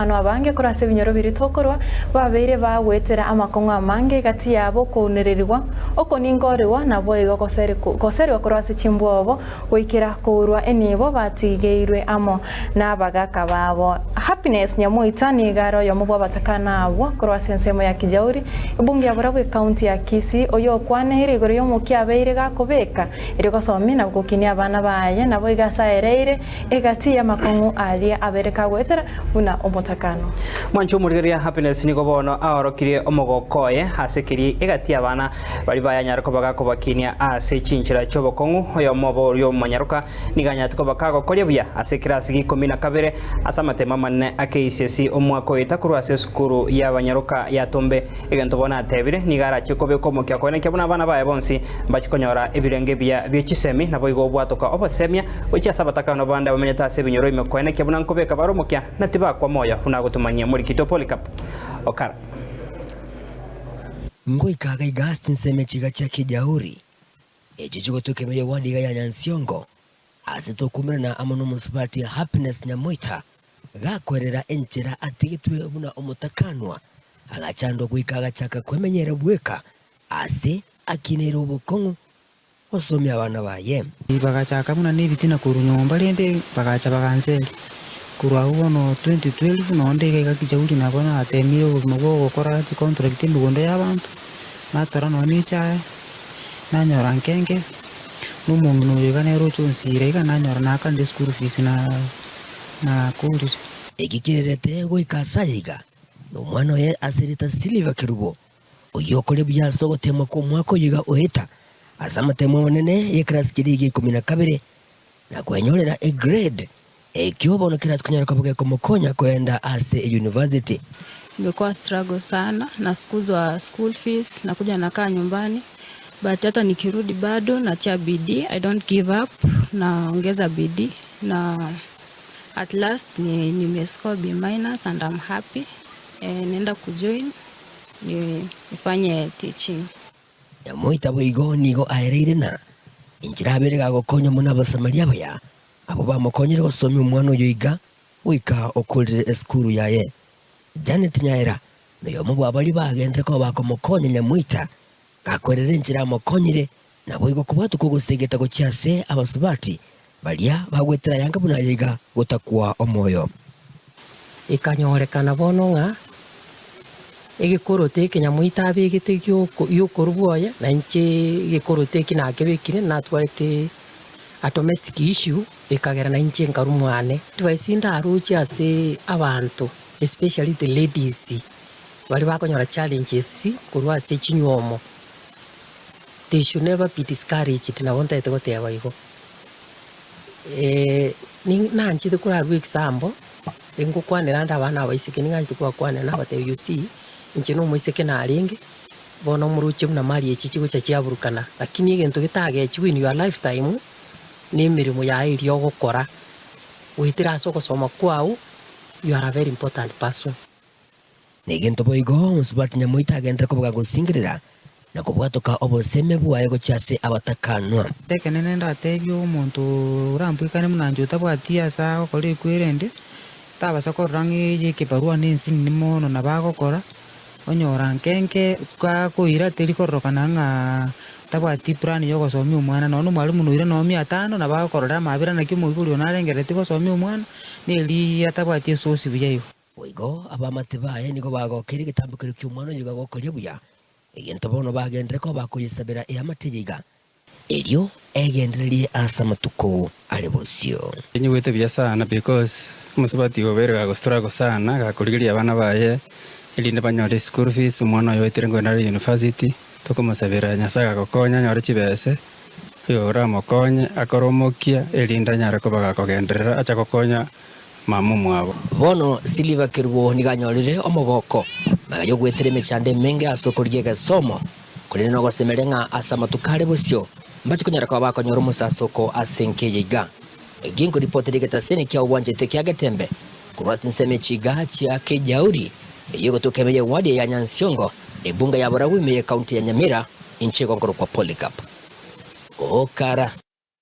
Abatakano abange korwa ase ebinyoro biria tokorwa babeire bagoetera amakong'u amange egati yabo okounererigwa, okoninkorigwa, naboigo goserigwa korwa ase chimbwobo goikera kourwa enibo batigeirwe amo nabagaka babo. Happiness Nyamoita nigo are oyomo bw'abatakano abwo korwa ase ensemo ya Kijauri, ebunge ya Borabu ekaunti ya Kisii, oyio okwaneire igoro y'omokia abeire gakobeka erio gosomia na gokinia abana baye, naboigo ase aereire Egati y'amakong'u aria abere kagoetera buna omotakano. Mwanche omorigereria Happiness nigo bono aorokirie omogoko oye ase keria egati y'abana baria bayanyare koba gakobakinia ase chinchera chi'obokong'u. Oyomo obo oria omonyaroka nigo anyarete koba kagokoria buya ase ekerasi gia ikomi na kabere ase amatemo amanene a KCSE omwaka oeta korwa ase esukuru y'abanyaroka ya Tombe. Egento bono atebire, nigo arachie kobeka omokia koenekia buna abana baye bonsi mbachie konyora ebirengo ebiya bie chisemi, naboigo obwatoka obosemia gochia ase abatakano bande abamenyete ase ebinyoro ime koenekia buna nkobeka bare omokia na tibakwa moyo, buna agotumania Morikito Polycarp Okara. Ngoika agaiga ase chinsemo echiga chia Kijauri, echio chigotuka ime y'ewadi iga ya Nyansiongo, ase tokumerana amo nomosubati Happiness Nyamoita, Gakwerera enchera atigetwe buna omotakanwa, agachandwa goika agachaka kwemenyera bweka aase akineire obokong'u gosomia abana baye. Bagachaka buna nebitina korwa nyomba, rende bagacha baganseria. Korwa agwo bono 2012 nonde iga iga kijauri nabo natemire obogima bwa ogokora chicontract emegondo y'abanto, natora nonya ne echae, nanyora nke nke, na omong'ina oyo iga nere ocha onsira iga nanyora naakanire eschool fees na. Nakurire. Eki kererete goika ase aya iga, nomwana oye ase erieta Siliva Kerubo, oyio okore buya ase ogoteemwa kw'omwaka oyo iga oeta ase amateemwa amanene y'ekerasi keria gia ikomi na kabere, na kwenyorera egrade, ekio bono kerasi konyara koba gekomokonya koenda ase eyunivasiti. Imekuwa struggle sana, nafukuzwa school fees, nakuja nakaa nyumbani but hata nikirudi bado natia bidii, I don't give up, naongeza bidii Na at last ni nimescore B minus and I'm happy. Eh, nenda kujoin ni nifanye teaching. Nyamoita boigo nigo aereire na enchera abere gagokonywa mono Abasamaria abaya, abwo bamokonyire gosomia omwana oyo iga goika okorire esukuru yaye. Janet Nyaera noyomo bw'abaria bagendire koba bakomokonya Nyamoita, gakwerera enchera amokonyire Naboigo kobwatokwa ogosegeta gochia ase abasubati baria bagwetera ayanga buna aya iga gotakwa omoyo. Ekanyorekana bono ng'a egekoroto eke nyamoita abegete gi'okorubwa oye, na inche egekoroto eki nakebekire, natwarete a domestic issue, ekagera na inche nkarwa mwane. Advice ndaroche ase abanto especially the ladies baria bakonyora challenges korwa ase chinywomo. They should never be discouraged, nabo ntagete goteba igo. Nanchete korarue example, ngokwanera ande abana abaiseke ning'anchete kobakwanera nabatebia you see, inche na omoiseke narenge, bono omoroche buna mari echi chigocha chiaburukana, lakini egento getagechigwe in your lifetime, na emeremo yaye eria ogokora, goetera ase ogosoma kwao, you are a very important person. Negento boigo omosubati nyamoita agenderere koboga gosingerera na kobwatoka oboseme bwaye gochia ase abatakanwa. Ekenene ndatebie omonto orambwekane buna inche otabwati ase agokora ekwerende, tabasa korora ng'a eye ekebarua na ensinini mono nabo agokora, onyora nke nke gakoira teri kororokana ng'a tabwati plan ya ogosomia omwana, nonye na omwalimu noira nonye mia tano nabo agokororera amabera naki omoibori one arengerereti gosomia omwana, na eria atabwati esource buya igo. Boigo abaamate baye nigo bagokeire egetambokero ki'omwana oyo iga gokoria buya, egento bono bagenderere koba bakoyesabera eamate eye iga, erio egendererie ase amatuko are bosio. Tinyigwete buya sana because omosubati obeire gago struggle sana gakorigereria abana baye erinde banyore school fees, omwana oye oetire nkoenda are university, tokomosabera Nyasaye agagokonya anyore chibese, oyo oramokonye akore omokia erinde anyare koba gakogenderera acha gokonya mama omwabo. Bono Siliva Kerubo nigo anyorire omogoko magega y'ogoetera emechando emenge ase okorigia egesomo, korende nogosemeria ng'a ase amatuko are bosio mbache konyara koba bakonyora omosasoko ase enka eye iga. Ginkoripotera egetaseni kia obwanchete kia Getembe korwa ase ensemo echiga chia Kejauri eyio egotoka ime y'ewadi ya Nyansiongo, ebunge ya Borabu ime y'ecounty ya Nyamira, inche igo nkorokwa Polycarp Okara.